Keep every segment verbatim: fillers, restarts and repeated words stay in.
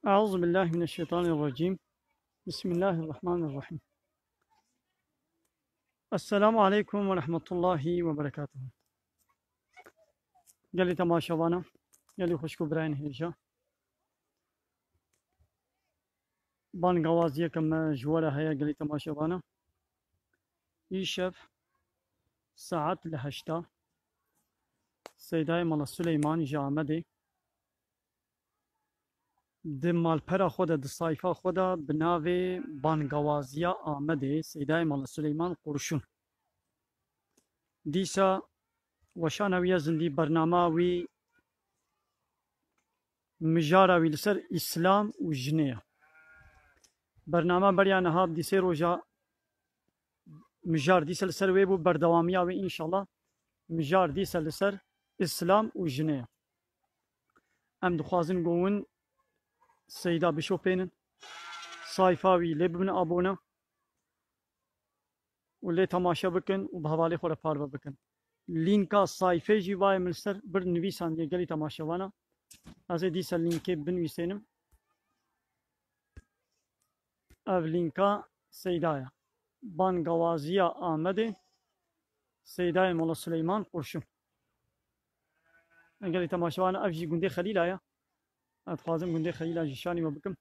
Euzu billahi mineşşeytanirracim. Bismillahirrahmanirrahim. Esselamu aleykum ve rahmetullahi ve berekatuhu. Gelî temaşevana, gelî xwişk û birayên hêja. Bangawaziyeke me ji we re heye gelî temaşevana. Îşev saet li heşta Seydayê Mala Suleyman ji Amedê di malpera xwe de, di sayfa xwe de bi navê Bangawaziya Amedê Seydayê Mala Suleyman Qurşun. Dîsa weşana wî ya zindî, bernama wî, mijara wî li ser Îslam û jinê ye. Bernama beriya niha di sê roja mijar dîsa li ser wê bû, berdewamiya wê înşallah mijar dîsa li ser Îslam û jinê ye. Em dixwazin ku win Seyda bişopênin, sayfa wî lê bibin abone û lê temaşe bikin û bi hevalê xwe re parve bikin. Lînka sayfê jî vayê min li ser bir nivîsandiye gelî temaşevana. Ez ê dîsa lînkê binivîsênim. Ev lînka Seyda ye. Bangawaziya Amedê, Seydayê Mola Suleyman Qurşun. Gelî temaşevan, ev jî gundê Xelîla ye. Ez dixwazim gundê Xelîla jî şanî we bikim.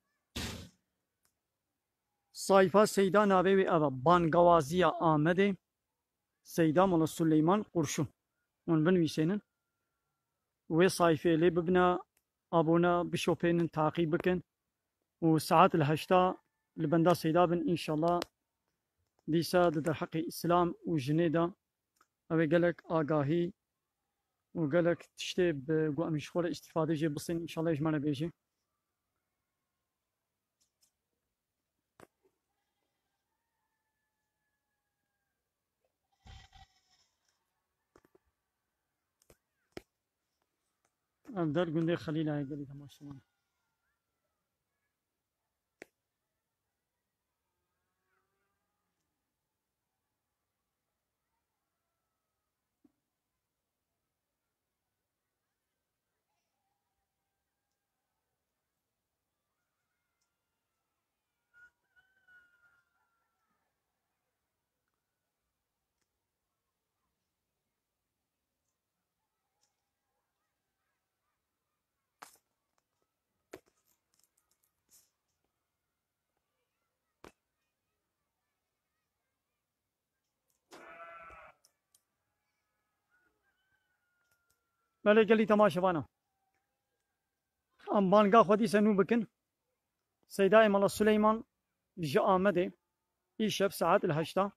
Sayfa Seyda navê wê ev e. Bangawaziya Amedê, Seyda Mola Suleyman Qurşun. Hûn binivîsênin. Wê sayfê lê bibine abone, bişopênin, taqîb bikin. Û saet li heşta li benda Seyda bin, înşallah dîsa di derheqê Îslam û jinê de ew ê gelek agahî û gelek tiştê bi ku em ji xwe re îstîfade jê bisên, înşallah ji me re bêjê. Ev der gundê Xelîlayê gelî temaşevan. Belê gelî temaşevana. Em banga xwe dîse nû bikin. Seydayê Mala Suleyman ji Amedê îşev saet li heşta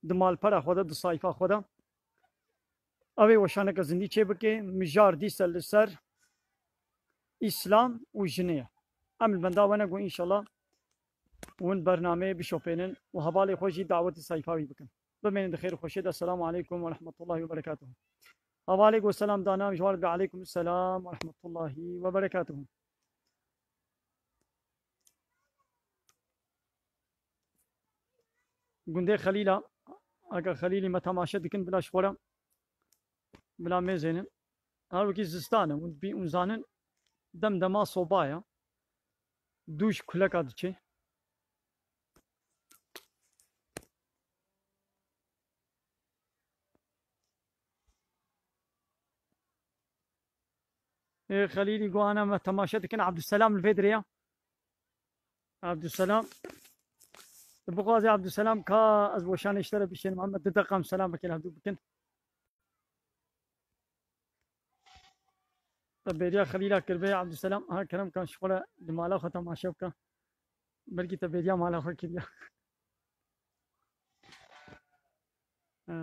di malpera xwe de, di sayfa xwe de, ew ê weşaneke zindî çêbike. Mijar dîse li ser Îslam û jinê ye. Em li benda we ne ku înşallah hûn bernameyê bişopênin û hevalê xwe jî dawetî sayfa wî bikin. Bimînin di xêr û xweşiyê de. Selamu aleykum ve rahmetullahi ve berekatuhu. Hevalê ku selam dana, ji wan re bê aleykum selam ve rahmetullahi ve berekatuhu. Gundê Xelîla, eger Xelîlî me temaşe dikin, bila ji xwe re, bila mêzênin. Her wekî zistan e, hûn dibî, hûn zanin, dem dema soba ye. Dû ji kuleka diçe. Ê, Xelîlî, guhana me temaşe dikin. Abdüselam li vê dirê ye. Abdüselam. Tu bixwazî Abdüselam ka ez weşanê ji te re bişênim. Em du deqam selam bikin, hevdû bikin. Te bêriya Xelîla kiribe, Abdüselam. Ha, kerem kan ji xwe re di mala xwe temaşe bike. Belkî te bêriya mala xwe kiriya. Ee,